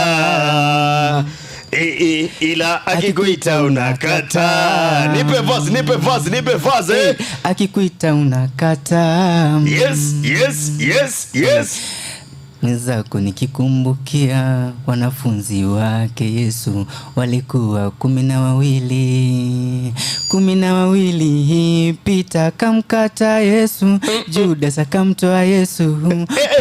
Unakataa. I, i, ila akikuita unakataa. Nipe verse, nipe verse, nipe verse, eh. Akikuita unakataa. Yes, yes, yes, yes. Mwenzako nikikumbukia wanafunzi wake Yesu walikuwa 12, 12. Pita akamkata Yesu, Judas akamtoa Yesu,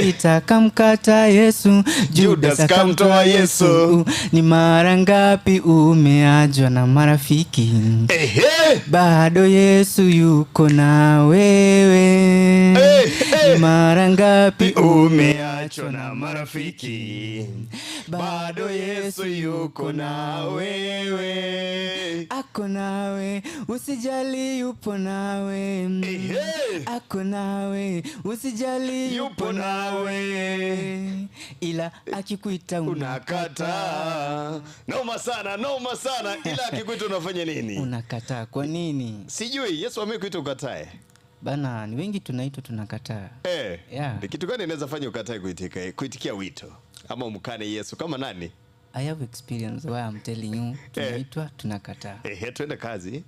Pita akamkata Yesu, Judas akamtoa Yesu. Ni mara ngapi umeachwa na marafiki, Ehe. bado Yesu yuko na wewe. Eh, eh. Ni mara ngapi Umeachwa na marafiki, bado Yesu yuko na wewe. Ako nawe, usijali yupo nawe. Ehe. Ako nawe, usijali Yupo nawe. Ila akikuita Unakataa. Noma sana, noma sana. Ila akikuita unafanya nini? Unakataa kwa nini? Sijui Yesu amekuita ukatae. Bana, ni wengi tunaitwa tunakataa. Eh, Yeah. ni kitu gani inaweza fanya ukatae kuitika, kuitikia wito ama umkane Yesu kama nani? I have experience why I'm telling you, tunaitwa tunakataa. Ehe, twende kazi.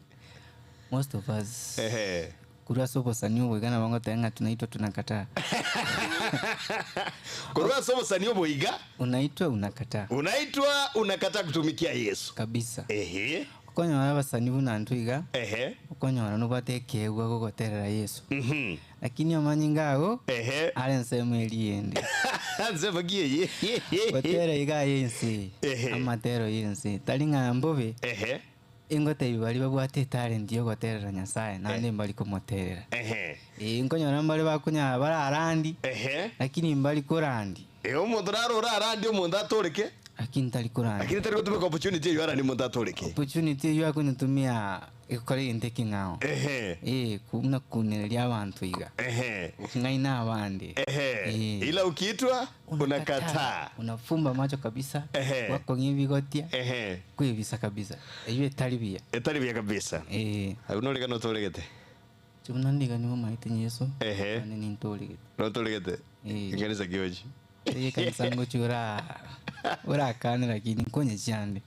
Most of us Ehe. kurwa soko sanyu bwegana bango tenga tunaitwa tunakataa. Kurwa somo sanio boiga, Unaitwa unakataa unaitwa unakataa kutumikia Yesu. kabisa. Ehe. Okonyora abasani buna intwe iga, Ehe. okonyora nobwate ekeegwa gogoterera Yesu. Mhm. Lakini omanyinga ago, Ehe. are ensemo eria ende. Nsemo ki eye? Gotera iga aye ense, Ehe. amatero ya ense, tari ng'a mbobe, Ehe. ingotebi baria babwate etalent ya ogoterera Nyasaye, naende mbari komoterera. Ehe. Ee, nkonyora mbare bakonyara bararandi, Ehe. lakini mbari korandi. Eh, omonto naro orarandie omonto atoreke. Lakini tari korandi. Lakini tari gotumeka opportunity eyio arandie omonto atoreke. Opportunity eyio akonyetumia egokora egento ekeng'ao. Ehe. Ee, buna kunereria abanto iga. Ehe. Okong'aina abande. Ehe. Ee. Ila ukiitwa unakataa. Unafumba macho kabisa. Ehe. Gwakong'ia ebigotia. Ehe. Kwebisa kabisa. Eyio etari buya. Etari buya kabisa. Ee. Abwo norega notoregete. Inche buna niga nibomaete Yeso, Ehe. naende nintoregete. Notoregete? Ee. Ekanisa ki ochi? Tari ekanisa ngochia ora orakane lakini nkonye chiande.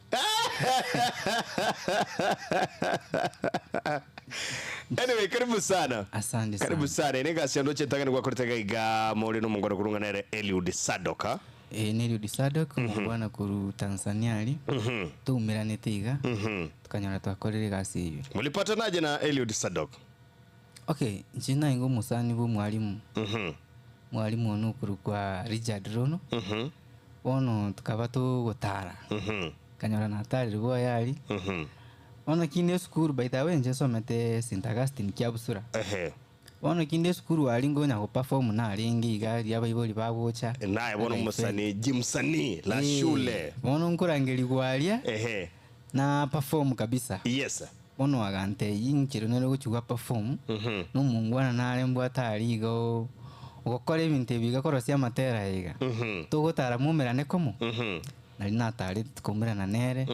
Anyway, karibu sana. Asante sana. Karibu sana. Ere egasi yonde oche etang'ani gwakorete iga iga more nomongwana korwa ng'a nere Eliud Sadoka. Ee, ne Eliud Sadok, omongwana korwa Tanzania aria, toumeranete iga, tokanyora twakorire egasi eyio. Mulipatanaje na Eliud Sadok? Okay, inche nainge omosani bwa omwalimu, mwalimu one okorokwa Richard Rono, bono tokaba togotara, nkanyora natarire bwoye aria, bono kinde esukuru by the way inche nsomete St Augustine Kiabusura, bono kinde esukuru aria nkonya go perform narenge iga aria abaibori bagocha, Naye bono omosanii, jimsanii la shule. Bono nkorangerigwa aria, na perform kabisa. Yes. Bono agantebia, Inchera nere ogochia gwa perform, na omongwana nare mbwate aria iga oo, ogokora ebinto ebi iga korosia amatera aya iga, togotara moumerane komo? Nari natarete tikoumerana nere,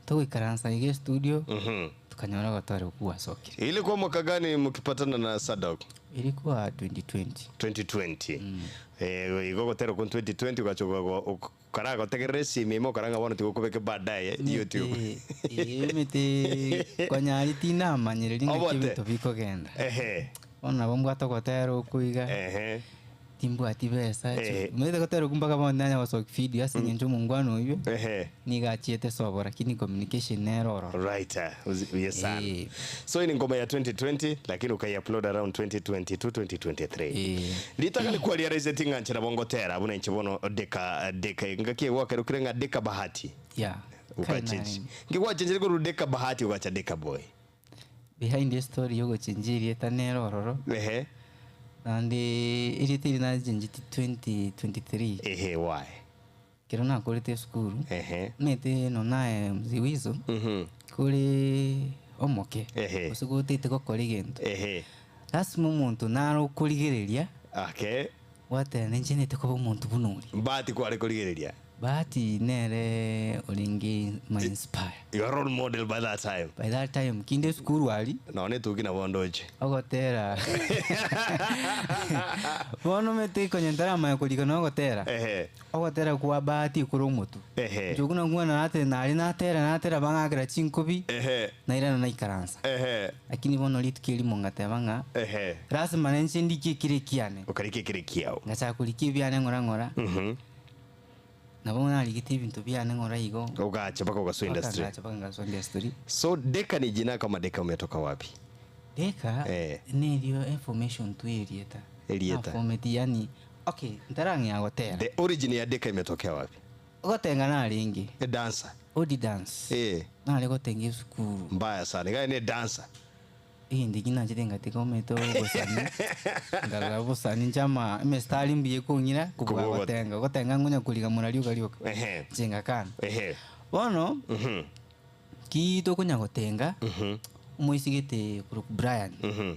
togoikaransa iga estudio, tokanyora ogotera okwo gwasokire. Ilikuwa mwaka gani mkipatana na Sadok? Ilikuwa 2020. 2020. Eh, igo ogotera okwo 2020 ogacha Karagotegerera esimi ime okora ng'a bono tiga okobeke baadaye YouTube. Emete, ee, emete konyari tindamanyereri ng'aki Obote. ebinto bikogenda. Ehe. Bono nabo mbwate ogotera okwo iga, Ehe. timbwati besa, Ehe. omanyete gotera okwo mpaka bono nanya gosokia video ase eng'encho omongwana oywo, Ehe. nigo achiete sobo lakini communication nere ororo. Right. ah, Uzi- Yes sana. Eh. So hii ni ngoma ya 2020 lakini ukaiupload around 2022 2023. Eh. Ritang'ani kwariaraiseti ng'a nchera bongotera buna inche bono deka deka engaki egwakerokire ng'a deka bahati. Yeah. Kare Ukachenji. narenge. Nki gwachenchire korwa deka bahati ogacha deka boy? Behind estory yogochenjia erieta nere ororo. Ehe. Naende erieta eri nachenjetie 2023. Ehe why? Ekero nakorete esukuru, Ehe. omanyete nonya naye mzee Weasel, Mhm. kore omoke, Ehe. gose gotagete gokora egento, Ehe. lasima omonto nare okorigereria, Okay. gwateba ninche nete koba omonto buna oria. Bahati kware korigereria. Bahati nere orenge my inspire. Your role model by that time. By that time kinde esukuru aria. Nonya netuki nabo ndoche. Ogotera bono omanyete konya ntaramanya korika na ogotera, Ehe. ogotera kwa Bahati kore omotwe. Ehe. Inche okwo nakwana nate nare natera natera bang'akera chinkobi, Ehe. nairana naikaransa. Ehe. Lakini bono rituko erimo ngateba ng'a, Ehe. lasima nainche ndikie ekere ekiane. Okarika ekere ekiao. Ngachaka korikia ebiane ng'ora ng'ora. Nabo narigete ebinto biane ng'ora igo. Ogacha mpaka ogasoa Mpaka industry. ngacha mpaka ngasoa industry. So Deka ni jina kama Deka umetoka wapi? Deka Eh. nerio information tu erieta. Erieta. Nafometi yani okay ntarang'ea gotera. The origin ya Deka imetokea wapi? Gotenga narenge. A dancer. Odi dance. Eh. Nare gotenga esukuru. Mbaya sana. Gani ni dancer. Egento ekio nachete ngatiga omanyete obosani, nkarora obosani inche ama emestari mbuya ekong'ira kobua Kobua ogote- gotenga, gotenga nkonya koriga muna rioka rioka, Ehe. inche ngakana. Ehe. Bono, Mhm. ki tokonya gotenga, Mhm. omoisigete korokwa Brian, Mhm.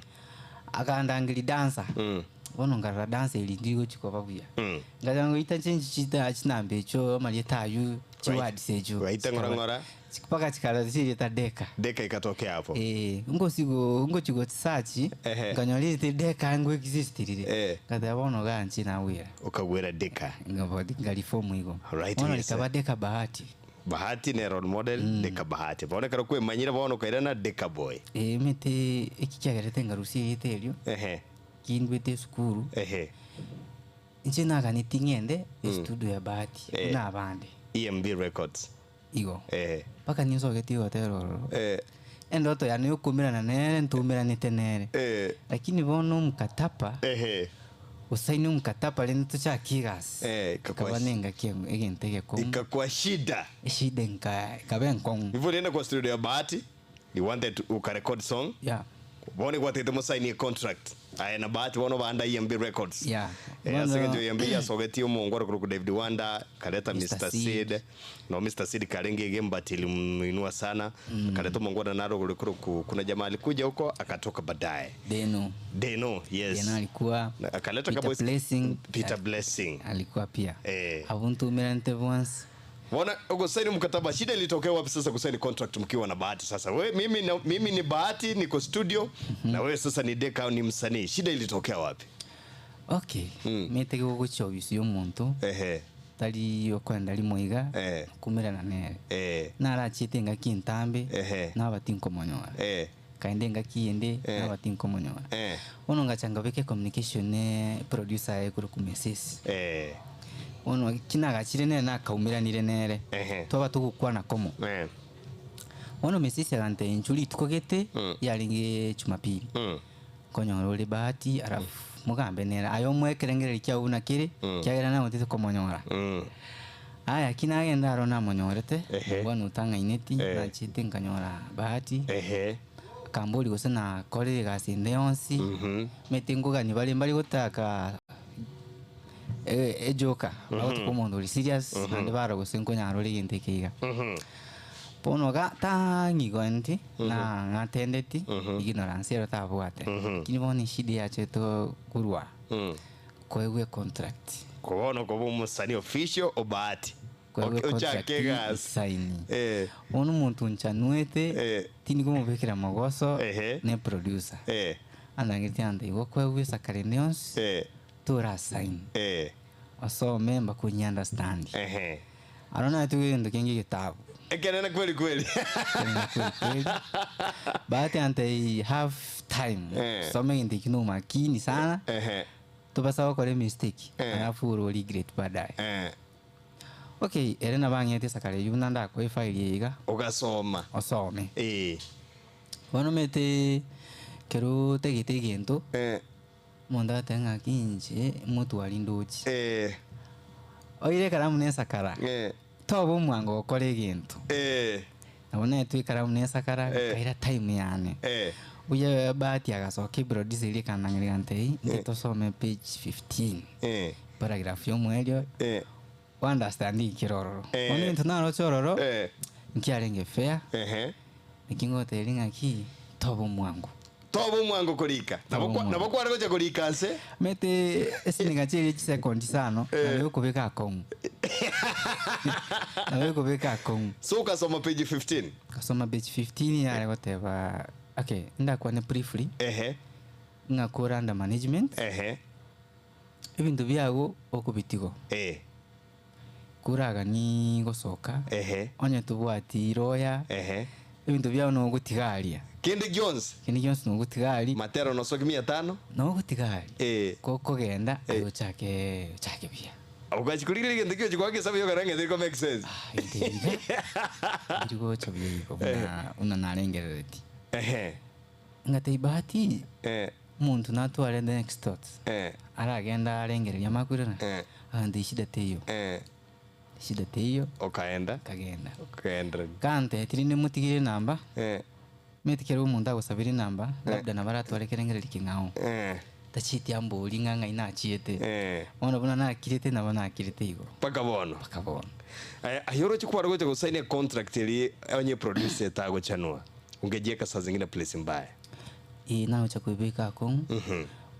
akandangeria dancer, Mm. bono nkarora dancer eri ndigochi koba buya. Mm. Ngacha ngoita nchenchi chita chinamba echio amarieta aywo, chiwords echio. Waita ng'ora ng'ora. Mpaka chikara chirieta Deka. Deka ikatokea hapo. Eh, ngosigo ngochi search Ehe. nkanyora rirete Deka ngo exist rire. Eh. Ngateba bono ganchi nawera. Ukagwera Deka. Ngabodi ngariform igo. Right, Bono yes. rikaba Deka Bahati. Bahati ne role model Deka Bahati. Bono ekero kwemanyire bono okairana Deka boy. Eh, emete eki kiagerete ngarusia erieta erio, Ehe. kindwete esukuru, Ehe. inche naganeti ng'ende estudio ya Bahati Eh. buna abande. EMB Records. Igo. Eh. Mpaka ninsogetie gotera ororo. Eh. Endoto yane yokomerana nere ntomeranete nere. Eh. Lakini bono omokataba, Ehe. gosaini omokataba rende tochake egasi. Eh, ikakuwa Ekaba nengaki egento egekong'u. Ikakuwa shida. Eshida enka ekaba enkong'u. Hivyo ulienda kwa studio ya Bahati, you wanted to ukarecord song. Yeah. Bono gwatete mosaini contract. Aye na Bahati bono banda EMB Records. Yeah. Eh, Bono- ase eng'encho EMB yasogetie omongwaro korwa David Wanda, kareta Mr. Mr. Seed. Seed. No Mr. Seed karenge egembati ilimuinua sana. Kaleta omongwaro naro kuri kuri kuna jamaa alikuja huko akatoka baadaye. Deno. Deno, yes. Deno alikuwa Na akaleta Peter kaboys- Blessing. Peter Blessing. Alikuwa pia. Eh. Abwo ntumeranete bonsi. Bona kusaini mkataba, shida ilitokea wapi sasa kusaini contract mkiwa na Bahati sasa? We, mimi, na, mimi ni Bahati niko studio na wewe sasa ni Deka ni msanii. Shida ilitokea wapi? Okay. Mete gogochia obisi ya omonto Ehe. tari okoenda rimo iga Eh. kumerana nere. Eh. Narachiete engaki entambe Ehe. naba tinkomonyora. Eh. Kaende engaki ende Eh. naba tinkomonyora. Eh. Bono ngacha nkabeka communication ne producer aye korwa Mesesi. Eh. Bono ki nagachire nere nakaumeranire nere. Ehe. Twaba togokwana komo. Eh. Bono Mesesi agantebia inchuo rituko gete Mm. yarenge Jumapili. Mm. Nkonyora ore Bahati alafu mogambe nere aye omoe ekerengererio kiago buna kere Mm. kiagera nagotete komonyora. Mm. Aya ki nagenda aro namonyorete, Ehe. bono otang'aineti, Eh. nachete nkanyora Bahati. Ehe. Akambori gose nakorire egasi ende yonsi, Mhm. omanyete nkogania bare mbari gotaka ejoka, bagotoka omonto ore serious, naende barora gose nkonyara ore egento eke iga. Bono iga tang'igoenti, na ng'atendeti, ignorance ero tabwate. Lakini bono eshida yachete korwa, koegwa econtract. Bono koba omosani official o Bahati. Koegwa Ochake econtract egasi. esaini. Eh. Bono omonto nchanwete, Eh. tindi komobekera magoso, Ehe. ne producer. Eh. Andangeretie ande igo koegwa esakare ende yonsi, Eh. tora sign. Eh. Osome mpaka onye understand. Ehe. Aro naetwe egento kenge egetabu. Ekenene kweli kweli. Ekenene kweli kweli. Bahati ante have time. Eh. Soma egento ekio na omakini sana. Ehe. Tobasa gokora emistake. Eh. Alafu oro regret baadaye. Eh. Okay, ere nabo ang'ete esakara eyio buna ndakoe efile eye iga. Ogasoma. Osome. Eh. Bono omanyete ekero otagete egento. Eh. Omonto agateba ng'a inche motwari ndoche. Eh. Oire ekaramu na esakara. Eh. Toba omwango gokora egento. Eh. Nabo naetwe ekaramu na esakara, Eh. nkaira time yane. Eh. Buya Bahati agasoka eproducer eria ekanang'eria egantebia, inche Eh. tosome page 15. Eh. Paragraph ya omoerio, Eh. ounderstande ekero ororo. Eh. Bono egento naroche ororo, Eh. nkiarenge fair. Ehe. Naki ngotebirie ng'aki, toba omwango. Toba omwango korika. Nabo kwa- nabo kware gocha korika nse. Mete esiniga chiria chisekondi isano, Eh. nabo okobeka akong'u. Nabo ekobeka akong'u. So okasoma page 15. Nkasoma page 15 yare goteba, okay, ndakwane briefly, Ehe. ng'a kore under management, Ehe. ebinto biago okobitigo. Eh. Koraganie gosoka, Ehe. onye tobwati lawyer, Ehe. ebinto biao nogotiga aria. Kende gionsi. Kende gionsi nogotiga aria. Matero nosoki mia tano. Nogotiga aria. Eh. Gokogenda Eh. aye ochake ochake buya. Ogachi korigereria egento ekio ochi goaka esabu yokora ng'a teriko make sense. Ah, egento ebi iga, biri gocha buya igo buna buna narengerereti. Ehe. Ngatebia Bahati, Eh. omonto natware the next thoughts. Eh. Aragende arengereria amakwirana, Eh. agantebia shida teiyo. Eh. Shida teiyo, Okaenda. nkagenda. Okaendereri. Kantebirie rinde motigere enamba, Eh. omanyete kera omonto agosabera enamba, labda nabo aratware ekerengererio king'ao. Eh. Tachieti ambori ng'a ng'ai nachiete. Eh. Bono buna nakirete nabo nakirete igo. Mpaka bono. Mpaka bono. Aya, aye oroche kware gocha gosaini econtract eria onye producer etagochanua, ungejieka saa zingine place mbaya. Ee nagocha koebeka akong'u,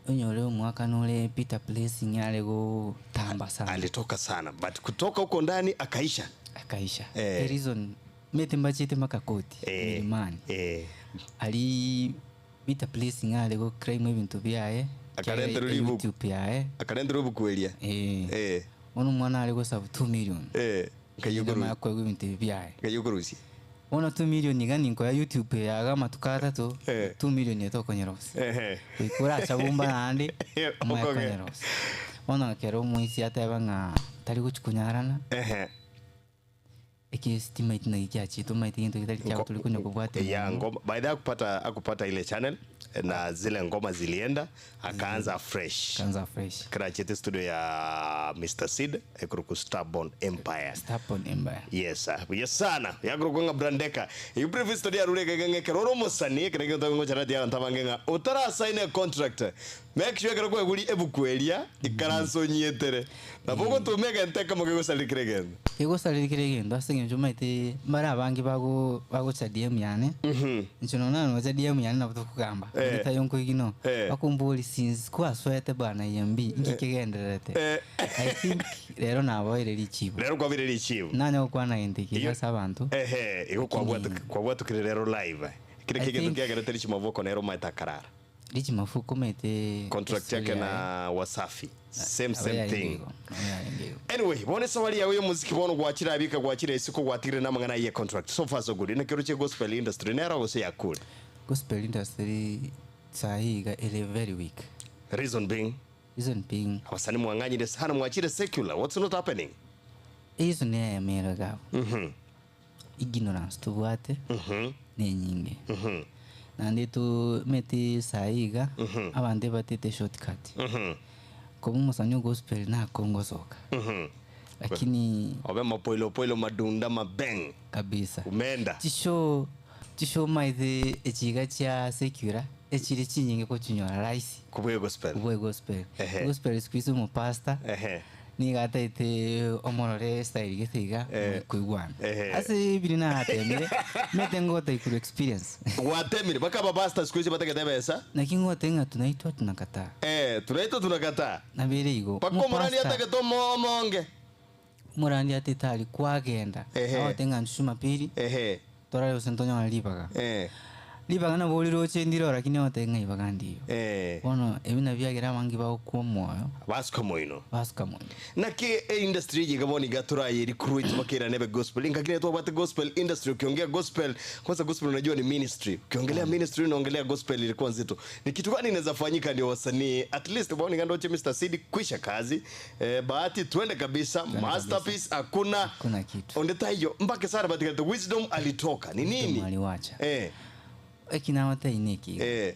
onyore omwakano ore Peter Blessing are gotamba sana. Alitoka sana but kutoka huko ndani akaisha. Akaisha. Eh. The reason, mete mbachete mpaka koti, Eh. Milimani. Eh. Aria Peter Blessing are go claim ebinto biaye, Akarentera ekiagera ribuku. YouTube yaye. Akarentera obuku eria. Eh. Eh. Bono omwana are gosabu 2 million. Eh. Naende amanye koegwa ebinto ebi biaye. Nkai okorusia. Bono 2 million iga ninkoya YouTube eye iga amatuko atato, Eh. 2 million eye tokonyerosia. Ehe. Goika oracha bumba naende, omanye Okoge. konyerosia. Bono ekero omoisia ateba ng'a tari gochi konyarana, Ehe. ekesi timaeti naki kiachete omanyete gento getari kiago tori konya kobwatia Ya mono. ngoma by the way akupata akupata ile channel na zile ngoma zilienda akaanza fresh. Akaanza fresh. Karachete studio ya Mr Seed ekuruku Stubborn Empire. Stubborn Empire. Yes sir. Buya sana. Yakuruku ng'a Brandeka. Igu brief history yarure kege ng'e ekero ore omosani ekero egento ngochana abanto abange ng'a otara sign a contract make sure ekero kweguri ebuku eria ikaranse onyietere. Nabo ogotuma egento ekemo kegosareri kera egento. Kegosareri kera egento ase eng'encho omanyete mbare abange bago bagocha DM yane, inche nonya nanocha DM yane nabo tokogamba, Eh. onde taiyo nkoigina oo, Eh. bakomboria since kwasoete bwana EMB inki kegendererete? Eh. I think rero naboire richibu. Rero kwabire richibu. Nanya gokwana gento eke Iyo- ase abanto. Ehe, igo kwabwatu kwabwatukire rero live. Kere I kegento think- kiagerete richimabuko nero omanyete akarara. Richi Mafuko omanyete Contract estory yake yaye. na Wasafi. Same Nabo same yarenge thing. igo, nabo yarenge igo. Anyway, bono esawari yago y'omosiki bono gwachire abika gwachire isiko gwatigire namang'ana aye contract. So far so good. Naki oroche gospel industry nero gose yakure? Gospel industry sahi iga ere very weak. Reason being? Reason being. Abasani mwang'anyire sana mwachire secular. What's not happening? Reason eyemo ere iga abwo. Ignorance tobwate nenyinge. Naende tomanyete sahi iga abanto ebatete shortcut. Koba omosani o gospel nakongosoka. Lakini Obe mapoilopoilo madunda mabeng. Kabisa. Umeenda. Chishow chishow omanyete echi iga chia secular echire chinyinge kochinyora rahisi. Kobua egospel. Kobua egospel. Ehe. Egospel siku hizi omopastor Ehe. nigo ataete omorore estyle gete iga Eh. koigwana. Ehe. Ase biri natemire omanyete ngote through experience. Gwatemire mpaka abapastor siku hizi batagete ebesa. Naki ngote ng'a tunaitwa tunakataa. Eh, tunaitwa tunakataa. Nabere igo. Mpaka omorandi Omopastor. atagete omo omonge. Omorandi atete aria kwagenda. Ehe. Agote ng'a nchuchu jumapili. Ehe. Torare gose ntonyore ribaga. Eh. Ribaga nabo oriroche ndire oo lakini ogoteba ng'a ibaga ndiyo. Eh. Bono ebi nabio biagera abange bagokwa omoyo. Basuka moino. Basuka moino. Naki eindustry eye iga bono iga toraye recruit bakerane ebe gospel. Engaki nere twabwate gospel industry ukiongea gospel kwanza gospel unajua ni ministry. Ukiongelea ministry unaongelea gospel ilikuwa nzito. Ni kitu gani inaweza fanyika ndio wasanii at least bono iga ndoche Mister Seed kwisha kazi. Eh, Bahati twende kabisa Twende masterpiece kabisa. hakuna. Hakuna kitu. Onde taiyo mpaka sana batigate wisdom alitoka. Ni Wisdom nini? aliwacha. Eh. Eki nagotebi neki iga. Eh.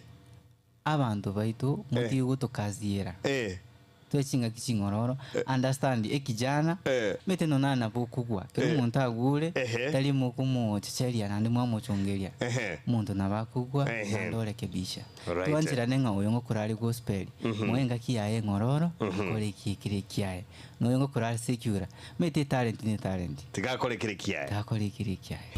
Abanto baito motige gotokaziera. Eh. Toe chingaki ching'ororo, understand ekijana, Eh. omanyete nonya nabo okogwa, ekero Eh. omonto agure, Ehe. tari mokomochecheria naende mwamochongeria, Ehe. omonto nabo akogwa Ehe. naende orekebisha. Alright. Twancherane ng'a oyo ngokora are gospel, moe engaki yaye eng'ororo, akore eki ekere ekiaye, na oyo ngokora are secular, omanyete etalent ne etalent. Tiga akore ekere ekiaye. Tiga akore ekere ekiaye.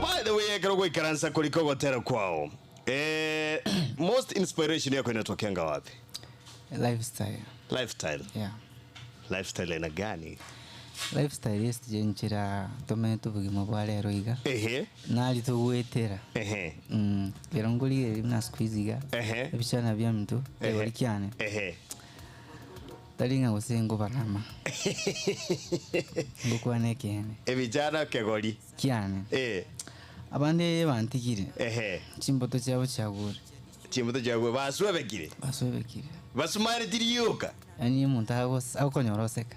By the way, ekero goikaransa korika ogotera kwao, eh, most inspiration yako inatokeanga wapi? Lifestyle. Lifestyle. Yeah. Lifestyle aina gani? Lifestyle ase chinchera tomenyete obogima bwa rero iga, Ehe. nari togwetera. Ehe. Ekero nkorigereria buna siku hizi iga, Ehe. ebichana biaminto, ekegori kiane, Ehe. tari ng'a gose nkobarama, ngokwana ekeene, Ebichana kegori. kiane. Eh. Abande bantigire, Ehe. chimboto chiabo chiagure, Chimboto chiagure, baswebekire. Baswebekire. Basumareti rioka. Yaani omonto agos- agokonyora oseka.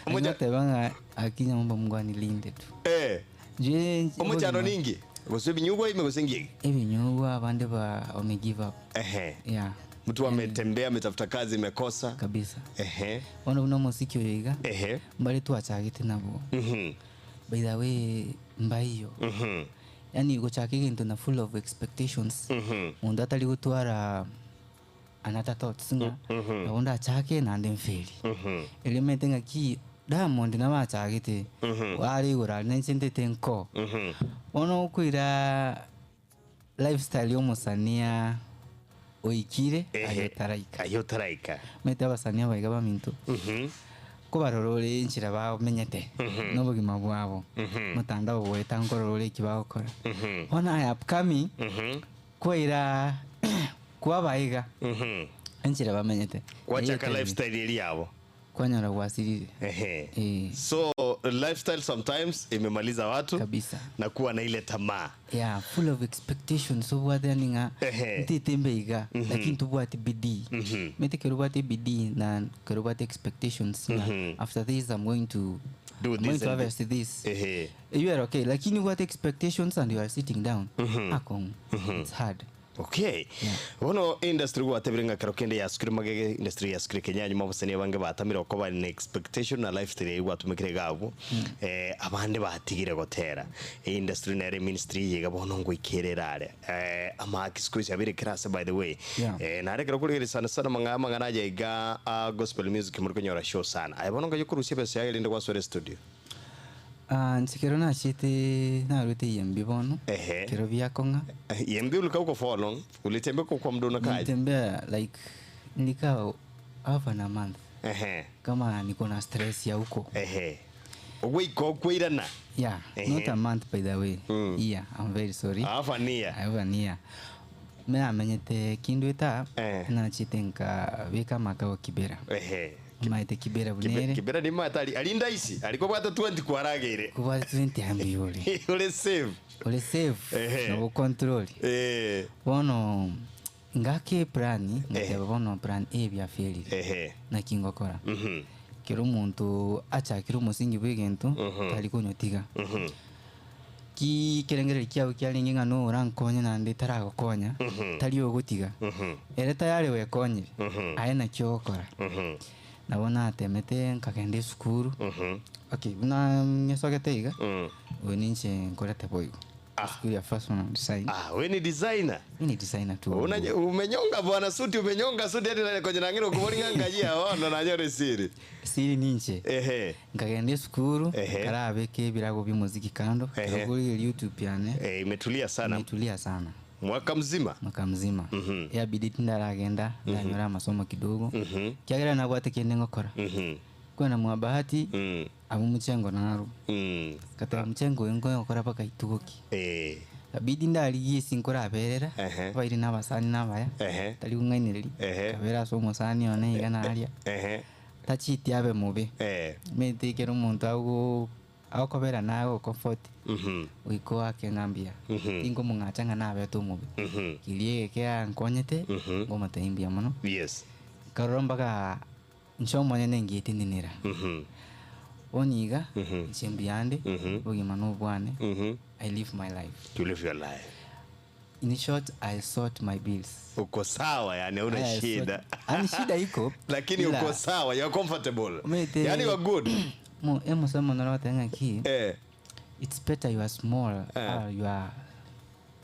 Omocha- Agoteba ng'a akinya omba Mungu anilinde tu. Eh. Nje Omochando ninki? Gose ebinyugwa ime gose nki? Ebinyugwa abande ba wame give up. Ehe. Yeah. Mtu ametembea ametafuta kazi imekosa. Kabisa. Ehe. Bono buna omosiki oyo iga. Ehe. Mbare twachagete nabwo. By the way mbaiyo. Yaani gochaka egento na full of expectations. Monto atari gotwara another thoughts ng'a nabo ndachake naende nferi. Erio omanyete ng'aki Diamond nabo achagete are igoro aria nainche ntete nko. Bono okoira lifestyle ya omosania oikire aye otaraika. Aye otaraika. Omanyete abasani aba iga baminto kobarora ore enchera bamenyete na obogima bwabo omotandao goeta nkorora ore eki bagokora. Bono aye upcoming Kwaira kwabaiga enchera bamenyete. Gwachaka Eyio lifestyle eria yabo. Kwanyora gwasirire. Ehe. Eh. So lifestyle sometimes imemaliza watu Kabisa. na kuwa na ile tamaa. Yeah, full of expectations obwate yani ng'a Ehe. ntete mbe iga lakini tobwati bidii. Omanyete ekero obwate bidii na ekero obwate expectations ng'a after this I'm going to Do I'm this going to and harvest this. Ehe. You are okay lakini obwate expectations and you are sitting down akong'u it's hard. Okay. Bono industry gwatebire ng'a kero kende yasukire magege industry yasukire Kenya nyuma abasani abange batamire okoba na expectation na lifestyle eywo gwatumekire iga abwo eh, abande batigire gotera industry nere ministry eye iga bono ngoikere erare eh, amaaki siku hizi abere kera ase by the way Yeah. eh, nare ekero okorigereria sana sana amang'ana amang'ana aya iga a gospel music more konyora show sana aye bono nkaye okorusia ebesa yaye rende gwasoera estudio. Ah, inche kero nachiete narwete EMB bono, Ehe. kero biakong'a, EMB ulikaa huko for how long? Ulitembea huko kwa muda unakaaje? nilitembea like nilikaa half an a month Ehe. kama niko na stress ya huko Ehe. Ogoika okoirana. yeah Ehe. not a month by the way yeah i'm very sorry Half an year. half an year namenyete kindweta Eh. nachete nkabeka amakao kibera Ehe. Omaete kibera buna Kibe- ere. Kibera nimo atari ari ndaisi ariko bwate 20 kwarageire. Kobwate 20 ambi ore. Ore safe. Ore safe. Ehe. Nobo control. Eh. Bono ngake plan ngateba bono plan A biafailire. Ehe. Naki ngokora. Mhm. Kero omonto achakire omosingi bwa egento tari konyotiga. Ki ekerengererio kiago kiarenge ng'a norankonye naende taragokonya, tari ogotiga. Ere tayari gwekonyire, aye naki ogokora. Nabo natemete nkagenda esukuru, okay buna ngesogete iga, oyo ninche nkorete boigo. Esukuru ya fashion and design. Ah, we ni designer. Mi ni designer tu. Una, umenyonga bwana suti umenyonga suti hadi nane kwenye nangire ukubori nganga ono nanyore siri. Siri ninche. Ehe. Nkagenda esukuru, Ehe. nkarabeka ebirago bi'omoziki kando, Ehe. ekero korigereria YouTube yane, Eh, imetulia sana. imetulia sana. Mwaka mzima. Mwaka mzima. Yabidi tindaragenda, ndanyora amasomo kidogo. Ekiagera nabwate kende ngokora. Kwena mwa bahati, abwo mochengo naro. Ngateba mochengo oyo nkogokora mpaka ituko ki. Eh. Yabidi ndarigie ase nkoraberera, Ehe. abairi na abasani na abaya, Ehe. tari kong'ainereria, Ehe. nkabera ase omosani one iga na aria, Ehe. tachiti abe mobe. Eh. Omanyete ekero omonto ago agokobera naye agocomfort, Mhm. goika oake ng'a mbuya. Mhm. Tinkomong'acha ng'a nabete omobe. Mhm. Keria egeke ankonyete, Mhm. nkomotebia mbuya mono. Yes. Nkarora mpaka inche omonyene ngetenenera. Mhm. Bono iga, Mhm. inche mbuya nde, Mhm. obogima na obwane, Mhm. I live my life. You live your life. In short, I sort my bills. Uko sawa yani hauna I sort- shida. Yaani shida iko. Lakini ila uko sawa, you are comfortable. Omanyete- Yani you are good. Mo emosemo noro bagoteba ng'aki, Eh. it's better you are small Eh. or you are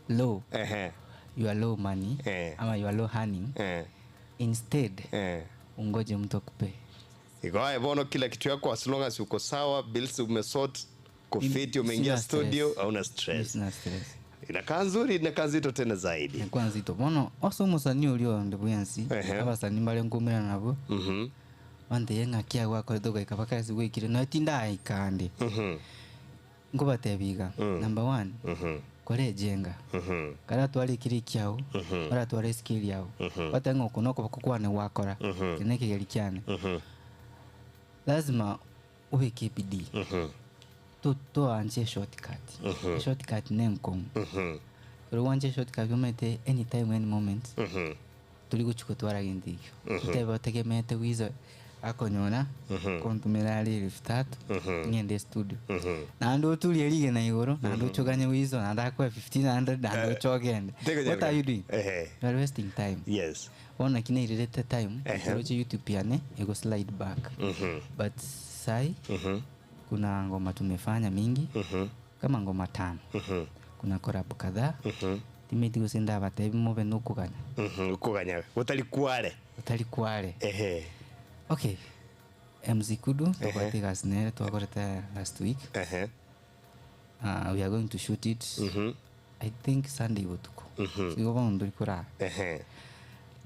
low, Ehe. you are low money Eh. ama you are low earning. Eh. Instead, Eh. ungoje mtu akupe. Iko haya bono kila kitu yako as long as uko sawa, bills umesort, uko Mimi fit, umeingia sina stress. studio, hauna Mimi stress. sina stress. Inakaa nzuri, inakaa nzito tena zaidi. Inakuwa nzito. Bono ase omosani oria onde bwensi, Ehe. abasani mbare nkomerana nabwo, Mhm. Bantebie ng'aki agwo akorete goika mpaka ase gwaikire nonya tindaika ande. Nkobatebia iga, number one, korejenga, karatware ekere ekiao, oratware esike eriao, otebe ng'a oko nokoboko kwane gwakora, eke nekegeri kiane, lazima obeke ebidii, to toanche eshortcut, eshortcut nenkong'u, ekero gwancha eshortcut omanyete anytime any moment, tori gochia gotwara gento ekio, otebe otegemeete gwiso akonyora, kontumera are elfu tatu, ng'ende estudio. Naende oturie rigena igoro, naende ochoganye gwiso, naende akoe 1500, naende oche ogende. What are you doing? Ehe. You are wasting time. Yes. Bono naki nairerete time, Ehe. ekero oche youtube yane, ego slide back. But sai, kuna ngoma tumefanya mingi, kama ngoma tano. Kuna collab kadhaa, timanyeti gose ndabatebi mobe nokoganya. Okoganya gotari kware. Gotari kware. Ehe. Okay, MC Kudu tobwate egasi nere twakorete last week. Ehe. We are going to shoot it I think Sunday botuko. Igo bono ntori korara. Ehe.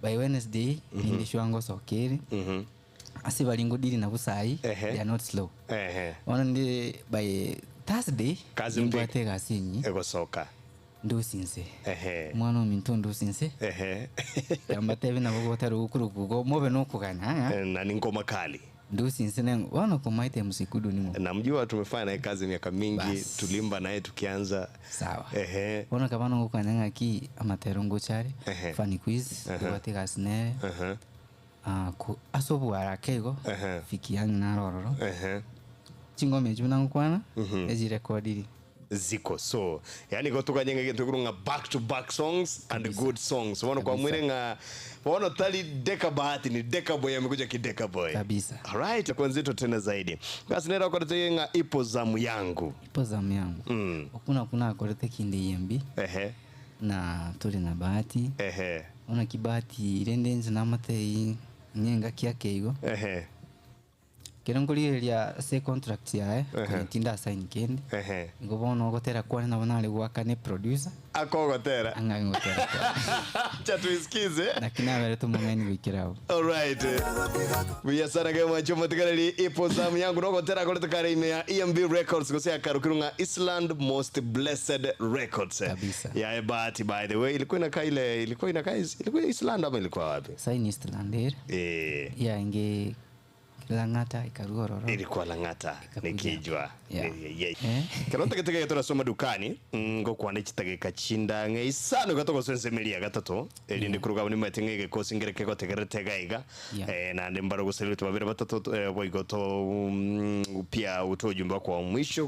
By Wednesday ninde sure ngosoka ere. Ase baria ngodiri nabwo sahi Ehe. they are not slow. Ehe. Bono ndi by Thursday Kazi nimbwate egasi enyia Egosoka. ndosie inse. Ehe. Omwana ominto ndosie inse. Ehe. Yambatebi nabo gotari gokorokwa igo mobe nokoganya ng'a Na ni ngoma kali. ndosie inse neng'o. Bono komaete MC Kudu ning'o? Namjua tumefanya naye kazi miaka mingi, Bas. tulimba naye tukianza. Sawa. Ehe. Bono ekaba nogokanya ng'aki amatero ngocha are, Ehe. Funny Quiz, tobwate egasi nere. Ehe. Ah, ko- ase oboaraka igo, Ehe. Fiki Young naro ororo. Ehe. Chingoma echio buna ngokwana, echirekodiri. Ziko so yani igo toganye ng'a egento ekorwa ng'a back to back songs and good songs bono Kabisa. kwamwire ng'a bono tari deka bahati ni deka boy amekuja kideka boy Kabisa. alright kwa nzito tena zaidi basi nera okorete ng'a ipo zamu yangu Ipo zamu yangu. Okwo nakwo nakorete kinde eyembi, ehe na tore na bahati. ehe Bono ki bahati rende inche namotebie ng'a engaki ake igo. Ehe. Ekero nkorigereria ase econtract yaye, Ehe. konya tindasign kende, Ehe. igo bono ogotera kwane nabo nare goakana eproducer, Akogotera. ang'ake gotera kwane. Acha tuisikize. Naki naberete omong'aini goikera abwo. Alright. Buya sana ke mwancho motigareri ipo zamu yangu nogotera korete kare ime ya EMB Records gose akarokirwe ng'a Eastland Most Blessed Records. Kabisa. Ya Bahati by the way ilikuwa inakaa ile ilikuwa inakaa ilikuwa Eastland ama ilikuwa wapi? Sign Eastland ere, Eh. yaenge Lang'ata ekarua ororo. Ilikuwa Lang'ata Ekakuja. nikijwa. Yeah. Yeah, yeah. Eh. Kero ntagete torasoma dukani ngokwana chitageka chindang'e isano iga togosensemeria gatato erinde koruga abwo nimaete ng'a egekosi nkere kegotegerete iga iga Yeah. eh, naende mbare gosereria babere batato eh, boigo to pia utoe ujumbe wako wa mwisho.